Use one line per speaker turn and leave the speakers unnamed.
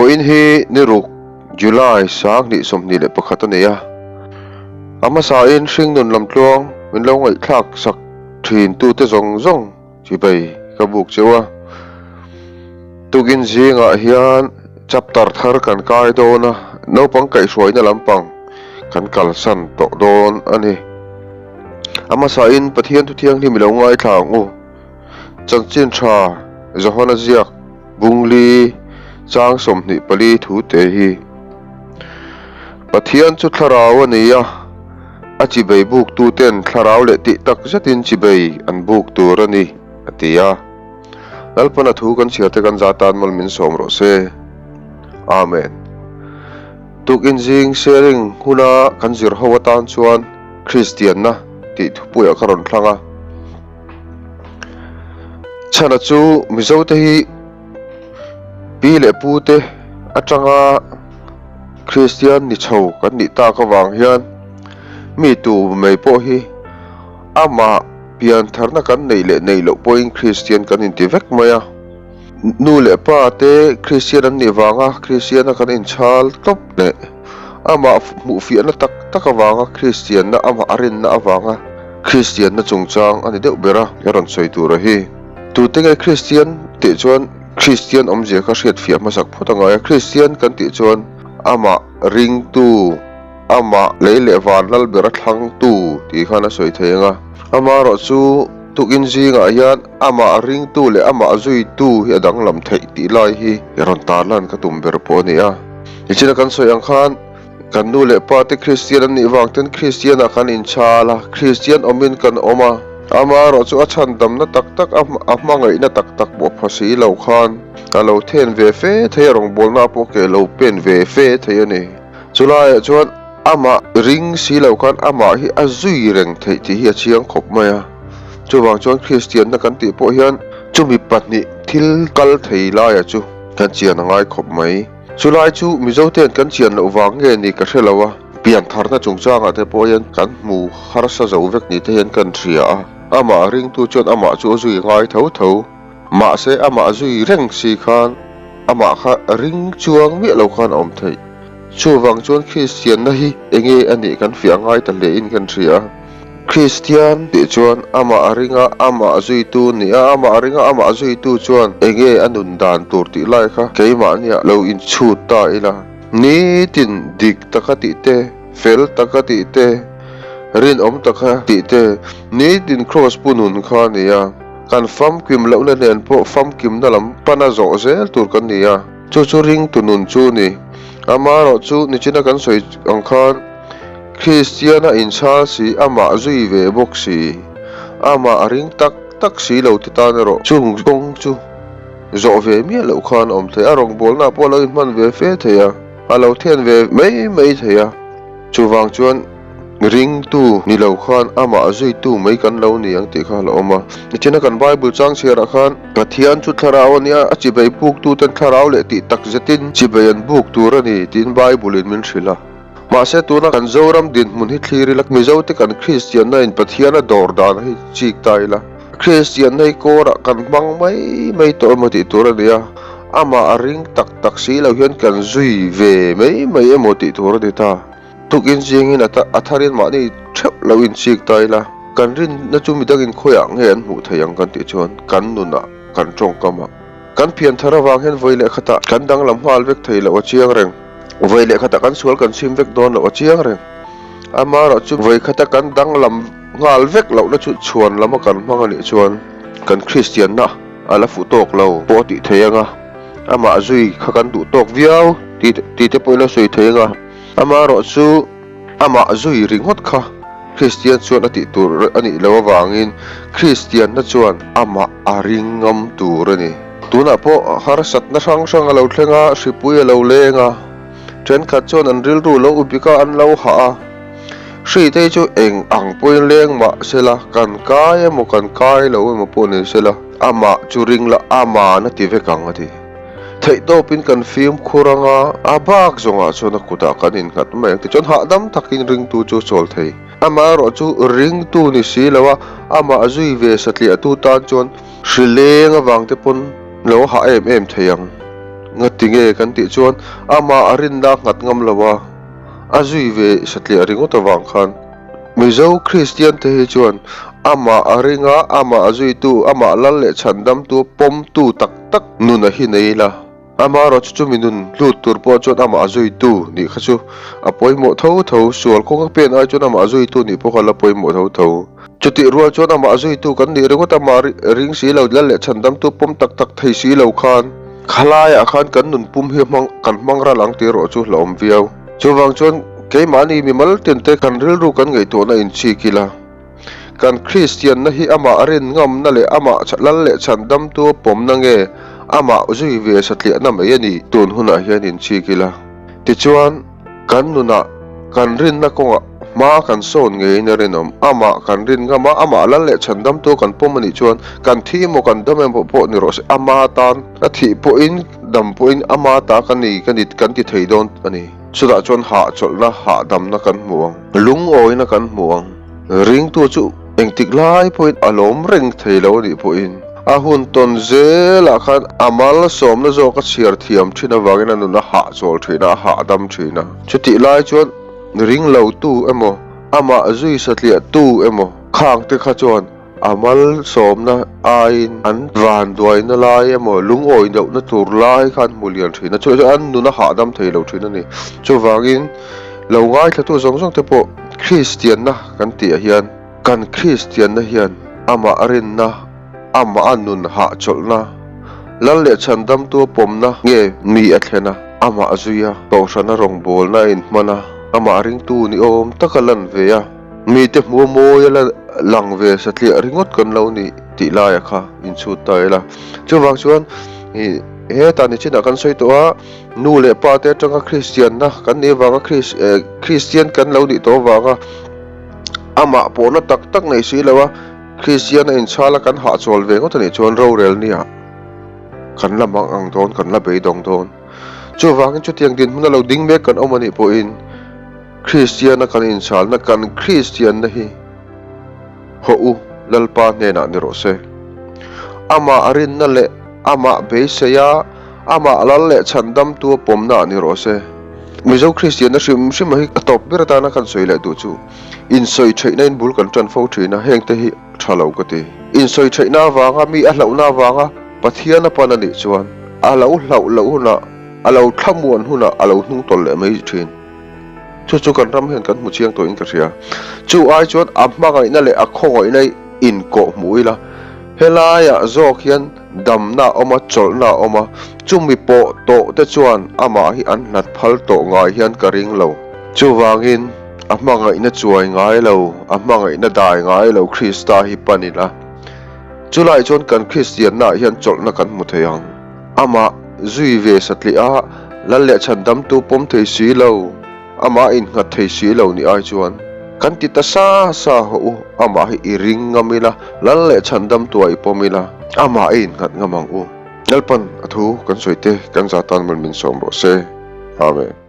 Vawiin hi ni ruk July 2021 a ni a, a hmasain hringnun lamtluang min lo ngaihthlak sak thin tute zawng zawng chibei ka buk cheu a. Tukin zingah hian chapter thar kan kai dawn a, naupang kaihhruaina lampang kan kalsan tawh dawn a ni. A hmasain Pathian thu thianghlim i lo ngaithla ang u. Chanchin tha Johana ziak Bungli chang 24 thu te hi Pathian chu thlarau a ni a, a chibei buktuten thlarau leh tih tak zetin chibei an buk tur a ni, a ti a. Lalpana thu kan chhiar te kan za tan mal min sawm rawh se. Amen. Tukin zing sharing huna kan zir ho atan chuan Kristianna tih thupuiah ka rawn thlang a. Chhana chu Mizote hi pi leh pute atanga Kristian ni chho kan nih tak avang hian mi tu mai pawh hi amah piantharna kan neih leh neih loh pawhin Kristian kan inti vek mai a. Nu leh pa te Kristian an nih vanga Kristiana kan inchhal tawp leh amah hmuhfiahna tak tak avanga Kristianna amah a rinna avanga Kristianna chungchang a ni deuh ber a, i rawn sawi tur a hi. Tute nge Kristian tih chuan Kristian awmzia kha hriatfiah hmasak phawt a ngai a, Kristian kan tih chuan amah ringtu, amah lei leh van lal ber a thlangtu tih khan a sawi thei ang a. Amaherawh chu tukin zingah hian amah ringtu leh amah zuitu hi a danglam theih tih lai hi i rawn tarlan ka tum ber pawh a ni a. Nichina kan sawi ang khan Kan nu leh pa te Kristian an nih vang ten Kristian ah kan inchhal a, Kristian awmin kan awm a. Amaherawh chu a chhandamna tak tak a a hmangaihna tak tak pawh pha si lo khan a lo then ve fe thei a, rawngbawlna pawh ke lo pen ve fe thei a ni. Chulaiah chuan amah ring si lo khan amah hi a zui reng theih tih hi a chiang khawp mai a. Chuvang chuan Kristianna kan tih pawh hian chumi pahnih thil kal thei laia chu kan chian a ngai khawp mai. Chulai chu Mizote'n kan chian loh vang nge ni ka hre lo a, piantharna chungchangah te pawh hian kan hmu harsa zo vek ni te hian kan hria a, amah ringtu chuan amah chu a zui ngai tho tho. Mahse amah zui reng si khan amah kha ring chuang miah lo khan a awm theih. Chuvang chuan Kristianna hi enge a nih kan fiah ngai ta hle in kan hria a. Kristian tih chuan amah a ring a, amah zuitu ni a, amah a ring a, amah zuitu chuan enge a nun dan tur tih lai kha keimahniah lo inchhut ta ila. Nitin dik taka tih te, fel taka tih te, rinawm taka tih te, nitin kraws pu nun kha a ni a. Kan famkim lohna nen pawh famkimna lam pana zawh zel tur kan ni a. Chu chu ringtu nun chu a ni. Amaherawhchu nichina kan sawi ang khan. Kristiana inchhal si, amah zui ve bawk si, amah a ring tak tak si lo te tan erawh chung kawng chu zawh ve miah loh khan a awm thei a, rawngbawlna pawh a lo inhman ve fe thei a, a lo then ve mai mai thei a. Chuvang chuan ringtu ni lo khan amah zuitu mai kan lo ni ang tih kha a lo awm a. Nichina kan Bible chang chhiarah khan Pathian chu thlarau a nia, a chibei buktuten thlarau leh tih tak zetin chibei an buk tur a ni tiin Bible-in min hrilh a. Mahse tuna kan Zoram dinhmun hi thlir ila, Mizote kan Kristianna in Pathian a dawr dan hi chik ta ila, Kristianna hi kawrah kan hmang mai mai tawh emaw tih tur a ni a, amah a ring tak tak si lo hian kan zui ve mai mai emaw tih tur a ni ta. Tukin zingin a tharin mahni theuh lo in chik ta ila, kan rinna chu midangin khawiah nge an hmuh thei ang kan tih chuan kan nunah, kan tawngkamah, kan pian thar avang hian vawi leh khatah kan danglam nghal vek thei loh a chiang reng. Vawi leh khatah kan sual kan chhim vek dawn loh a chiang reng. Amaherawh chu vawi khata kan danglam nghal vek lohna chu chhuan lama kan hmang a nih chuan kan Kristianna a la fuh tawk lo pawh a tih thei ang a, amah zui kha kan duh tawk viau tih te pawhin a sawi thei ang a. Amaherawh chu amah zui ringawt kha Kristian chuan a tih tur a nih loh avangin Kristianna chuan amah a ring ngam tur a ni. Tunah pawh harsatna hrang hrang a lo thleng a, hripui a lo leng a, thenkhat chuan an rilru lo ubik a, an lo hah a. Hri te hi chu eng ang pawhin leng mah sela, kan kai emaw kan kai lo emaw pawh ni sela, amah chu ring la aman a ti vek ang a ti. Theihtawpin kan fimkhur ang a, a bak zawngah chuan a kutah kan innghat mai ang tichuan hahdam takin ringtu chu a chawl thei. Amaherawh chu ringtu ni si lo a, amah zui ve satliahtu tan chuan hrileng avang te pawn lo hah em em thei ang. Ngatinge kan tih chuan amah a rinna a nghat ngam lo a, a zui ve satliah ringawt avang khan. Mizo Kristian te hi chuan amah a ring a, amah a zuitu, amah lal leh chhandamtu pawmtu tak tak nun a hi nei ila. Amaherawh chu chumi nun hlut tur pawh chuan amah a zuitu nih kha chu a pawimawh tho tho, sual kawng a pen ai chuan amah a zuitu nih pawh kha la pawimawh tho tho. Chutih rual chuan amah zuitu kan nih ringawt amah ring si lo, lal leh chhandamtu pawm tak tak thei si lo khan khalaiah khan kan nun pum hi hmang kan hmang ral ang tih erawh chu hlauhawm viau. Chuvang chuan keimahni mimal tinte kan rilru kan ngaihtuahna inchik ila, kan Kristianna hi amah rin ngamna leh amah lal leh chhandamtu a pawmna nge amah zui ve satliahna mai a ni tun hunah hian inchik ila. Tichuan. Kan nunah kan rinna kawngah hma kan sawn ngeiin a rinawm. Amah kan rin ngam a, amah lal leh chhandamtu kan pawm a nih chuan kan thi emaw kan dam emaw pawh ni rawh se, ama tan a thih pawhin dam pawhin ama ta ka ni ka ni kan ti thei dawn a ni. Chutah chuan hahchawlhna, hahdamna kan hmu ang, lungawina kan hmu ang. Ringtu chu engtik lai pawhin a lawm reng thei lo a nih pawhin a hun tawn zelah khan a malsawmna zawk a chhiar thiam thin avangin a nun a hahchawl thin a, a hahdam thin a. Chutih lai chuan ring lotu emaw, amah zui satliahtu emaw khangte kha chuan a malsawmna aiin an vanduaina lai emaw lungawi lohna tur lai kha an hmu lian thin a, chuvang chuan an nun a hahdam thei lo thin a ni. Chuvangin lo ngaithlatu zawng zawng te pawh Kristianna kan tihah hian kan Kristianna hian amah rinna, amah a nun hahchawlhna, Lal leh Chhandamtu a pawmna nge mi a thlen a, amah zui a, Kohhrana rawngbawlna a inhman a, amah ringtu ni awm taka lan ve a. Mite hmu a mawi a la lang ve satliah ringawt kan lo ni tih laia kha inchhut ta ila. Chuvang chuan ih hetah nichinah kan sawi tawh a, nu leh pa te atanga Kristianna kan nih avanga Kristian kan lo nih tawh avanga amah pawhna tak tak nei si lo a, Kristian a inchhal a kan hahchawl ve ngawt a nih chuan rorel nia kan la mang ang dawn, kan la beidawng dawn. Chuvangin chutiang dinhmun a lo ding mek kan awm a nih pawhin, Kristiana kan inchhalna kan Kristianna hi hawh u Lalpa hnenah ni rawh se. Amah rinna leh amah beiseia amah lal leh chhandamtu a pawmna ah ni rawh se. Mizo Kristianna hrim hrim a hi a tawp ber atana kan sawi leh duh chu insawi theihna in bul kan tan fo thin a, hengte hi tha lo ka ti. Insawi theihna avanga mi a hlauhna avanga Pathian a pan a nih chuan a lo hlauh loh hunah a lo thlamuan hunah a lo hnung tawlh leh mai thin. Chu chu kan ram hian kan hmu chiang tawhin ka hria. Chu ai chuan a hmangaihna leh a khawngaihna hi inkawh hmu ila, helaiah zawk hian damna a awm a, chawlhna a awm a, chumi pawh tawh te chuan amah hi an hlat phal tawh ngai hian ka ring lo. Chuvangin a hmangaihna chuai ngai lo, a hmangaihna dai ngai lo Krista hi pan ila, chulaiah chuan kan Kristiannaah hian chawlhna kan hmu thei ang. Amah zui ve satliah a, Lal leh chhandamtu pawm thei si lo, amah innghat thei si lo nih ai chuan, kan ti ta sa sa hawh u, amah hi i ring ngam ila, Lal leh chhandamtua i pawm ila, amah i innghat ngam ang u. Lalpan a thu kan sawi te kan za tan mal min sawm rawh se. Amen.